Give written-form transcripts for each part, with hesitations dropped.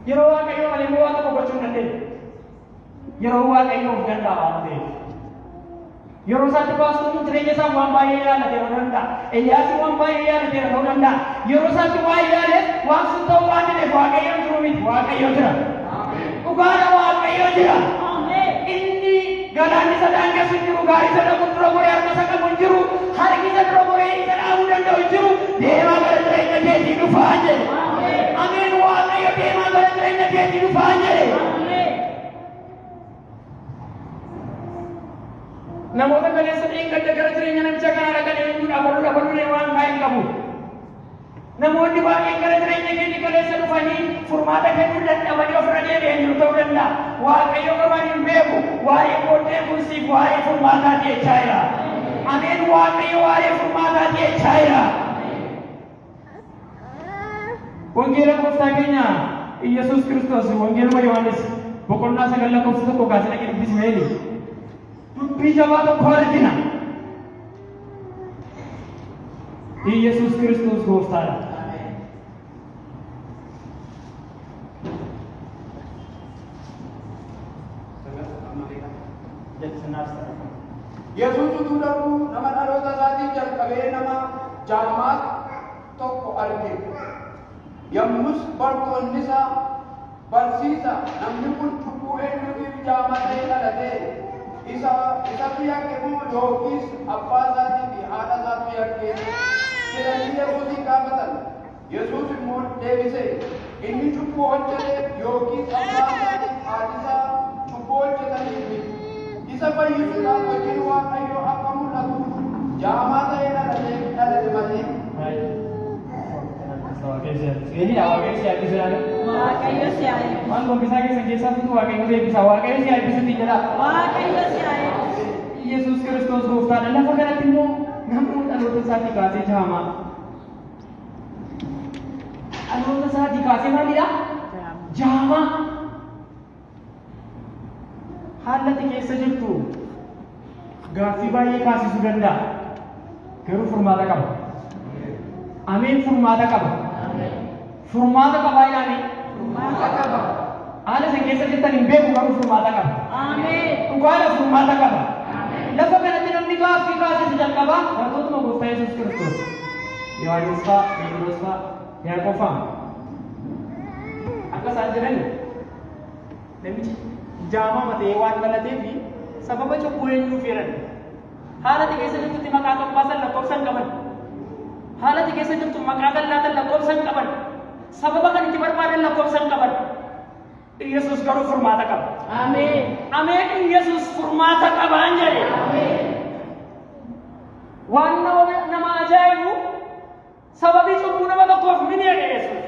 Yeroo Waaqayyoo malee immoo waan tokko gochuu hin dandeenyu. Yeroo Waaqayyoo of danda'a waan ta'eef. Yeroo isaatti paastoonni jireenya isaa waan baay'ee yaalateera ta'uu danda'a. Eliyaas waan baay'ee yaalateera ta'uu danda'a. Yeroo isaatti waan yaaleef waan sun ta'uu waan dideef Waaqayyoon jiru miti. Waaqayyo jira. Dhugaadha Waaqayyo jira. Inni galaanni isa daangessu hin jiru, gaarii isa dhaqu dura goree harka isa qabu hin jiru, harki isa dura goree isa dhaabuu danda'u hin jiru. Deemaa gara jireenya keetii dhufaa jedhe. Ameen. Waaqayyo deemaa gara jireenya keetii dhufaa jedhe. Namoota kaleessa dheengadda gara jireenya namicha kanaa dhaqan eenyudha baluu baluu waan kaa'e hin qabu. Namoonni baay'een gara jireenya keetii kaleessa dhufanii furmaata kennuu dadhabanii ofirra deebi'an jiru ta'uu danda'a. Waaqayyo garuu hin beeku. Waa'ee booddee kun siif waa'ee furmaataa jechaa jira. Ameen. Waaqayyo waa'ee furmaataa jechaa jira. Wangeela gooftaa keenya Iyyasuus Kiristoos Wangeeluma Yohaannis boqonnaa 9 lakkoofsa 1 kaasee dhaqee dubbismeeni. Dubbii jabaa tokko argina. Iyyasuus Kiristoos gooftaadha. Yesuus utuu darbuu nama dhaloota isaatiin jalqabee nama jaamaa tokko arge. Yommus bartoonni isaa, barsiisa, namni kun cubbuu eenyuutiif jaamaa ta'ee dhalate? Isatu yakke moo yookiis abbaa isaatii fi haadha isaatu yakke? Jedhanii Yesuusin gaafatan. Yesuus immoo deebise, inni cubbuu hojjeteef yookiis abbaa isaatii fi haadhi isaa cubbuu hojjetaniif miti. Isa fayyisuudhaaf hojiin Waaqayyoo akka mul'atuuf jaamaa ta'ee dhalate malee. Waaqayyo si eebbisu. Waaqayyo si eebbisu. Waan gombisaa keessan keessaa fuutu Waaqayyo si eebbisa. Waaqayyo si eebbisutti jedha. Waaqayyo si eebbisu. Yesuus Kiristoos gooftaadha. Lafa kanatti immoo namni dhaloota isaatii kaasee jaamaa. Dhaloota isaatii kaasee maalidha? Jaamaa. Haalli ati keessa jirtu gaaffii baay'ee kaasisuu danda'a. Garuu furmaata qaba. Ameen. Furmaata qaba. Furmaata qabaa ilaali. Furmaata qaba. Haala isin keessa jirtan hin beeku garuu furmaata qaba. Ameen. Dhugaadha furmaata qaba. Lafa kanatti namni gaaffii kaasise jalqabaa bartootuma gooftaa Yesuus Kiristoos. Yohaannis fa'a, Phexros fa'a, Yaaqoob fa'a. Akka isaan jedhan namichi jaamaa ta'ee waan dhalateef sababa cubbuu eenyuuf jedhan. Haala ati keessa jirtutti maqaa kan baasan lakkoofsa hin qaban. Haala ati keessa jirtu maqaa kan laatan lakkoofsa hin qaban. Sababa kan itti barbaadan lakkoofsa hin qaban. Yesuus garuu furmaata qaba. Ameen. Ameen. Yesuus furmaata qabaan jedhe. Waan nama ajaa'ibu sababii cubbuu nama tokkoof ni jedhe Yesuus.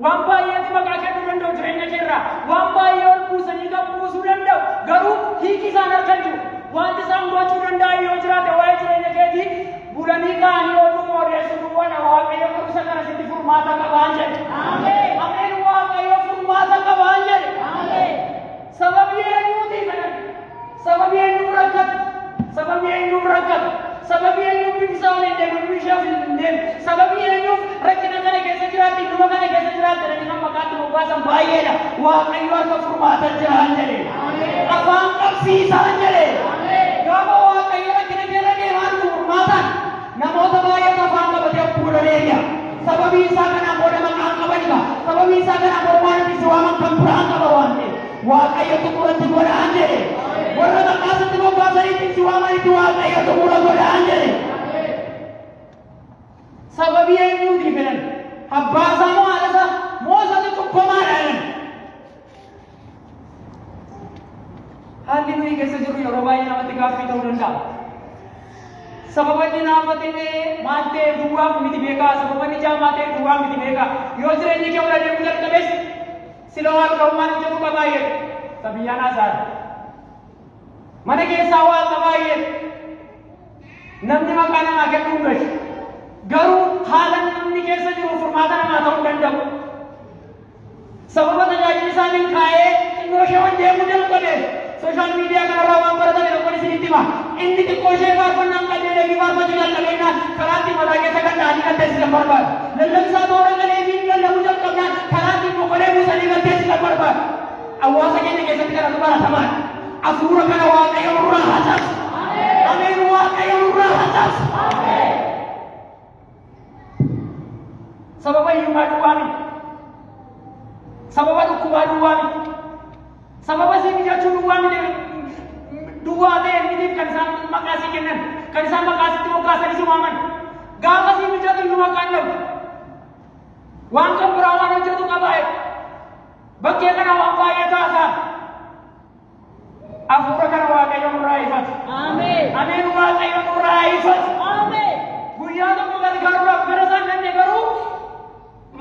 Waan baay'eetu maqaa kennuu danda'u jireenya keerraa. Waan baay'ee ol buusanii gad buusuu danda'u. Garuu hiiki isaan harka hin jiru. Wanti isaan gochuu danda'an yoo jiraate waa'ee jireenya keetii bulanii ka'anii oduu odeessuu duwwaadha. Waaqayyo garuu isa kana sitti furmaata qabaan jedhe. Ameen. Ameen. Waaqayyo furmaata qabaan jedhe. Ameen. Sababii eenyuutiif jedhan? Sababii eenyuuf rakkatu? Sababii eenyuuf rakkatu? Sababii eenyuuf bifti hin deemu, bifti ishee hin deemu? Sababii eenyuuf rakkina kana keessa jiraatti, dhuma kana keessa jiraatti jedhanii kan maqaatti moggaasan baay'eedha. Waaqayyo harka furmaata jiraan jedhe. Afaan qabsiisaan jedhe. Gaafa Waaqayyo rakkina keessa deemaa jiru furmaataan namoota baay'eetu afaan qabatee booda deebi'a. Sababii isaa kanaan booda maqaan qabanidha. Sababii isaa kanaan booda waan itti waaman kan biraan qaba waan ta'eef. Waaqayyo xumuratti godhaan jedhe. Warra maqaa sitti moggaasaniitti si waamanitti Waaqayyo xumura godhaan jedhe. Sababii eenyuutiif jedhan? Abbaa isaa moo haadha isaa moo isatu cubbamaadha jedhan? Haalli nuyi keessa jirru yeroo baay'ee namatti gaaffii ta'uu danda'a. Sababa inni naafa ta'ee maal ta'e duwwaaf miti beekaa. Sababa inni jaamaa ta'e duwwaaf miti beekaa. Yoo jireenyi kee ol adeemuu jalqabes sila waan qabummaan hojjetu qabaa jedhu. Sabiyyaan haasa'an. Mana keessaa waan qabaa jedhu. Namni maqaa namaa kennuu hin beeku. Garuu haala namni keessa jiru furmaata namaa ta'uu hin danda'u. Sababa tajaajilli isaaniin kaa'ee xinnoo ishee ol deemuu jalqabeef social media kanarraa waan baratame tokkoon isinitti hima. Inni xiqqoo ishee faarfannaan qajeelee fi faarfachuu jalqabeennaan karaa ittiin mataa keessa kan dha'anii kan teessisan barbaadu. Lallabsaa toora galee fi lallabuu jalqabnaan karaa ittiin boqolee buusanii galteessisan barbaadu. Hawaasa keenya keessatti kanatu baratamaadha. Hafuura kana Waaqayyo nurraa haa cabsu. Ameen. Waaqayyo nurraa haa cabsu. Sababa hiyyummaa duwwaa miti. Sababa dhukkubaa duwwaa miti. Sababa si mijachuu duwwaa miti. Duwwaa ta'e mitiif kan isaan maqaa sii kennan, kan isaan maqaa sitti moggaasanii si waaman. Gaafa sii mijatu iyyuu maqaan dhabu. Waan kan biraa waan hojjetu qaba. Bakkee kana waan baay'ee taasaa. Hafuura kana Waaqayyo nurraa ifatu. Ameen. Ameen. Waaqayyo nurraa ifatu. Ameen. Guyyaa tokko gargaaruudhaaf gara isaan dhanne garuu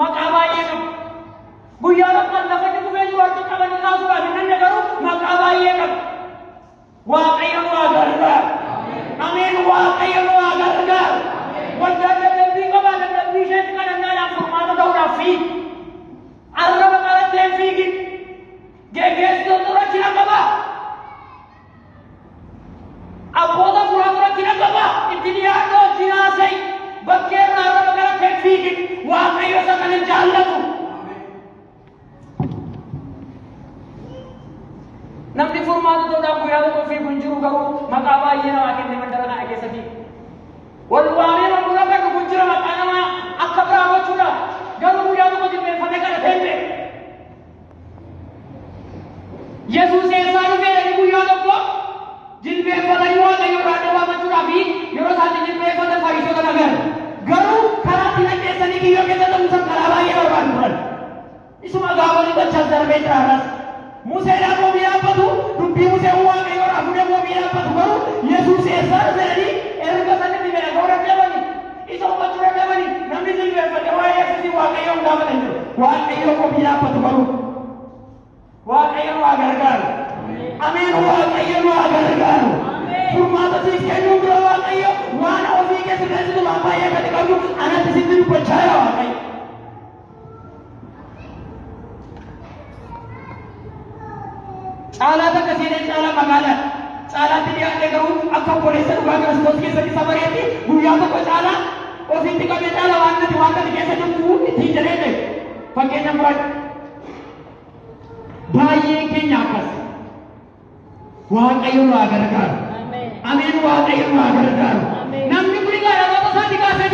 maqaa baay'ee qabu. Guyyaa tokko lafa inni kufee jiru harka qabanii kaasuudhaaf hin dhanne garuu maqaa baay'ee qabu. Waaqayyo nu haa gargaaru. Ameen. Waaqayyo nu haa gargaaru. Waldaan dadhabbii qabaa dadhabbii isheetti kadhannaadhaan furmaata ta'uudhaaf fiigi. Arraba qarattee hin fiigin. Geggeessitoota rakkina qabaa. Abboota furaatu rakkina qabaa. Itti dhiyaadhoo wajjin haasa'i. Bakkee irraa arraba qarattee hin fiigin. Waaqayyo isa kana hin jaallatu. Namni furmaata ta'uudhaaf guyyaa tokko fiigu hin jiru garuu maqaa baay'ee namaa kenne mandara kana keessa fiigu. Wal waamee mandura kan dhugu hin jira maqaa namaa akka biraa gochuudhaaf garuu guyyaa tokko jilbeenfatee kadhatee hin beeku. Yesuus eessaa dhufee jedhanii guyyaa tokko jilbeenfatanii Waaqayyo irraa adda baafachuudhaaf yeroo isaan jilbeenfatan Fariisota nagan. Garuu karaa ittiin ajjeessanii kiyyoo keessa ta'uusan karaa baay'ee barbaadu turan. Isuma gaafanii gochaan darbee jira har'as. Museedhaan wabii dhaabbatu, dubbii Musee Waaqayyo irraa fuudhee wabii dhaabbatu garuu Yesuus eessaa dhufe jedhanii erga sanatti dhaga'uu dadhabanii isa hubachuu dadhabanii namni jilbeenfate waa'ee Yesuusii Waaqayyoon gaafatan jiru. Waaqayyo wabii dhaabbatu garuu Waaqayyo nu haa gargaaru. Ameen. Waaqayyo nu haa gargaaru. Furmaata siif kennuu dura Waaqayyo waan ofii keessa keessattu waan baay'ee gadi qabdu anatti sitti dubbachaa jira Waaqayyo. Caalaa takka seenee caalaa magaalaa caalaatti dhiyaatee garuu akka obboleessa dhugaa Kiristoos keessatti sabareetti guyyaa tokko caalaa ofitti qabee caalaa waan nuti waan nuti keessa jirru ittiin jedhee ta'e fakkeenya fudhadhu. Baay'een keenya akkas. Waaqayyo nu haa gargaaru. Ameen. Ameen. Waaqayyo nu haa gargaaru. Ameen. Namni kun egaa dhaloota isaatti kaasee